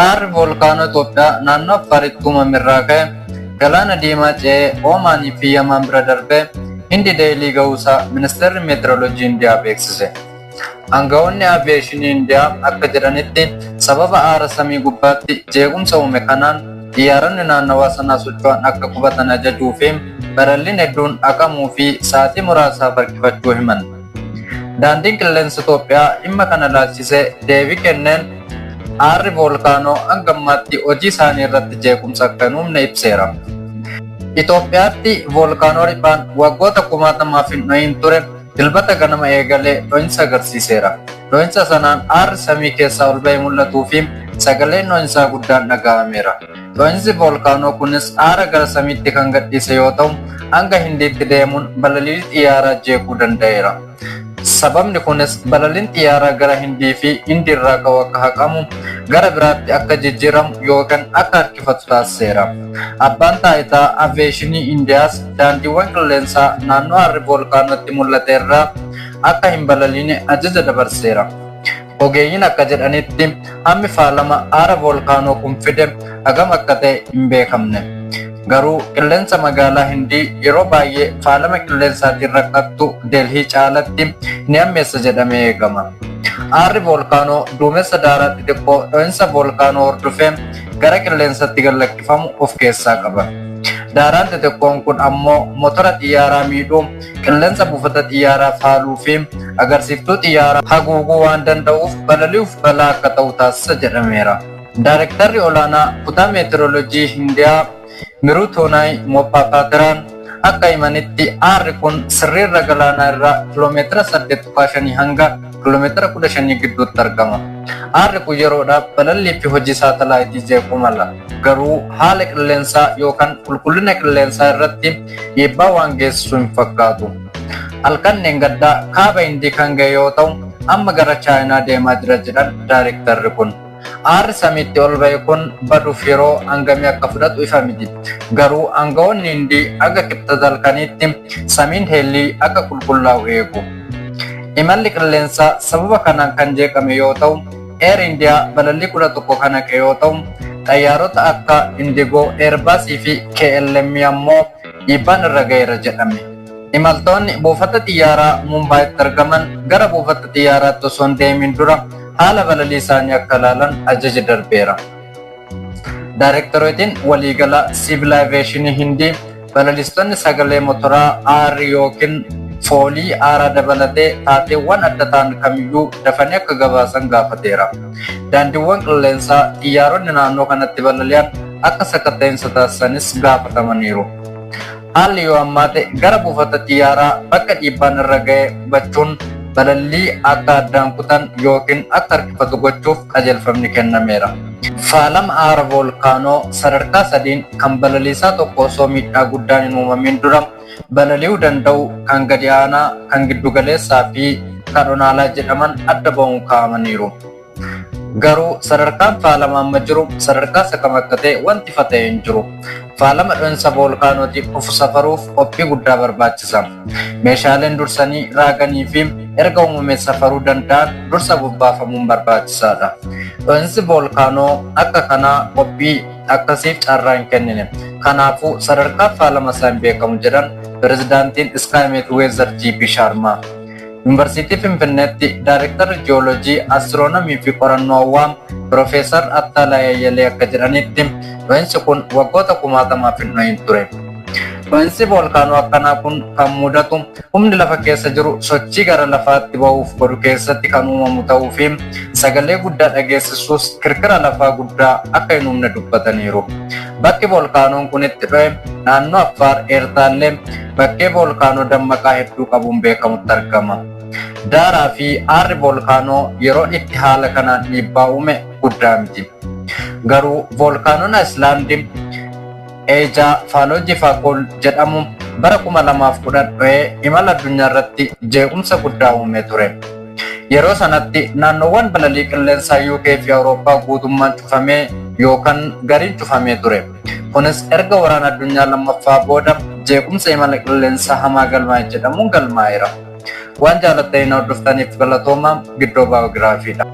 Aarri voolkaanoo Itoophiyaa naannoo Affaaritti uumame irraa ka'e Galaana Diimaa ce'ee Oomaanii fi Yamaan bira darbee Hindi Deelii ga'uusaa Ministeerri Meetirooloojii Indiyaa beeksise. Aangawoonni Aviyeeshinii Indiyaa akka jedhanitti sababa aara samii gubbaatti jeequmsa uume kanaan xiyyaaronni naannawaa sanaa socho'an akka qubatan ajajuu fi balalliin hedduun haqamuu fi sa'aatii muraasaaf harkifachuu himan. Daandiin Qilleensa Itoophiyaa dhimma kana ilaalchisee deebii kenneen aarri voolkaanoo hanga ammaatti hojii isaanii irratti jeequmsa akka hin uumne ibseera. Itoophiyaatti voolkaanoo riphaan waggoota kumaatamaaf hin dho'iin ture Dilbata ganama eegalee dho'insa agarsiiseera. Dho'insa sanaan aarri samii keessaa ol ba'ee mul'atuu fi sagaleen dho'insaa guddaan dhaga'ameera. Dho'insi voolkaanoo kunis aara gara samiitti kan gadhiise yoo ta'u, hanga Hindiitti deemuun balalii xiyyaaraa jeequu danda'eera. Sababni kunis balaliin xiyyaaraa gara Hindii fi Hindiirraa ka'u akka haqamu, gara biraatti akka jijjiiramu yookan akka harkifatu taasiseera. Abbaan Taayitaa Aviyeeshinii Indiyaas daandiiwwan qilleensaa naannoo aarri voolkaanootti mul'ate irraa akka hin balaliine ajaja dabarseera. Ogeeyyiin akka jedhanitti hammi faalama aara voolkaanoo kun fide hagam akka ta'e hin beekamne. Garuu qilleensa magaalaa Hindii yeroo baay'ee faalama qilleensaatiin rakkattu Delhii caalatti ni hammeessa jedhamee eegama. Aarri voolkaanoo duumessa daaraa xixiqqoo dho'insa voolkaanoo hordofee gara qilleensatti gad lakkifamu of keessaa qaba. Daaraan xixiqqoon kun ammoo motora xiyyaaraa miidhuu, qilleensa buufata xiyyaaraa faaluu fi agarsiiftuu xiyyaaraa haguuguu waan danda'uuf balali'uuf balaa akka ta'u taasisa jedhameera. Daarektarri olaanaa kutaa meetiroolojii Hindiyaa Miruutuunaay Mooppaapaatiraan akka himanitti aarri kun sirriirra galaanaa irraa kiloomeetira 8.5 hanga kiloomeetira 15 gidduutti argama. Aarri kun yeroodhaaf balallii fi hojii saatalaayitii jeequu mala. Garuu haala qilleensaa yookan qulqullina qilleensaa irratti dhiibbaa waan geessisu hin fakkaatu. Halkan dheengaddaa kaaba Hindii kan ga'e yoo ta'u, amma gara Chaayinaa deemaa jira jedhan daarektarri kun. Aarri samiitti ol ba'e kun baduuf yeroo hangamii akka fudhatu ifa miti. Garuu aangawoonni Hindii haga Kibxata halkaniitti samiin Deellii akka qulqullaa'u eegu. Imalli qilleensaa sababa kanaan kan jeeqame yoo ta'u, Air India balallii 11 kan haqe yoo ta'u, xayyaarota akka Indigo, Airbus fi KLM ammoo dhiibbaan irra ga'eera jedhame. Imaltoonni buufata xiyyaaraa Mumbaayitti argaman gara buufata xiyyaaraatti osoo hin deemin dura haala balalii isaanii akka ilaalan ajaji darbeera. Daayirektoreetiin waliigalaa Siivil Aviyeeshinii Hindii balaliistonni sagalee motoraa aarri yookiin foolii aaraa dabalatee taateewwan adda ta'an kamiyyuu dafanii akka gabaasan gaafateera. Daandiiwwan qilleensaa xiyyaaronni naannoo kanatti balali'an akka sakatta'iinsa taasisanis gaafatamaniiru. Haalli yoo hammaate gara buufata xiyyaaraa bakka dhiibbaan irra ga'e qubachuun balallii akka addaan kutan yookiin akka harkifatu gochuuf qajeelfamni kennameera. Faalama aara voolkaanoo sadarkaa sadiin kan balaliisaa tokko osoo miidhaa guddaan hin uumamiin dura balali'uu danda'u kan gadi aanaa, kan giddugaleessaa fi kan onaalaa jedhaman adda ba'uun kaa'amaniiru. Garuu sadarkaan faalama amma jiru sadarkaa isa kam akka ta'e wanti ifa ta'e hin jiru. Faalama dho'insa voolkaanootiin dhufu safaruuf qophii guddaa barbaachisa. Meeshaaleen dursanii raaganii fi erga uumamee safaruu danda'an dursa bobbaafamuun barbaachisaadha. Dho'insi voolkaanoo akka kanaa qophii akkasiif carraa hin kennine. Kanaafuu sadarkaa faalama isaa hin beekamu jedhan pirezidaantiin Skymet Weather GP Sharma. Yuunivarsiitii Finfinneetti Daarektarri Ji'oolojii, Astiroonomii fi Qorannoo Hawaa Piroofeesar Attaalaay Ayyalee akka jedhanitti dho'insi kun waggoota kumaatamaaf hin dho'in ture. Dho'insi voolkaanoo akkanaa kun kan mudatu humni lafa keessa jiru sochii gara lafaatti ba'uuf godhu keessatti kan uumamu ta'uu fi sagalee guddaa dhageessisuus kirkira lafaa guddaa akka hin uumne dubbataniiru. Bakki voolkaanoon kun itti dho'e naannoo Affaar Eertaallee bakkee voolkaanoo dammaqaa hedduu qabuun beekamutti argama. Daaraa fi aarri voolkaanoo yeroo itti haala kanaan dhiibbaa uume guddaa miti. Garuu voolkaanoon Ayislaandi Eejaa Faaloojifaakool jedhamu bara 2010 dho'ee imala addunyaa irratti jeequmsa guddaa uumee ture. Yeroo sanatti naannoowwan balalii qilleensaa UK fi Awurooppaa guutummaan cufamee yookan gariin cufamee ture. Kunis erga waraana addunyaa lammaffaa booda jeequmsa imala qilleensaa hamaa galmaa'e jedhamuun galmaa'eera. Waan jaalattanii na hordoftaniif galatoomaa. Giddoo Baayogiraafiidha.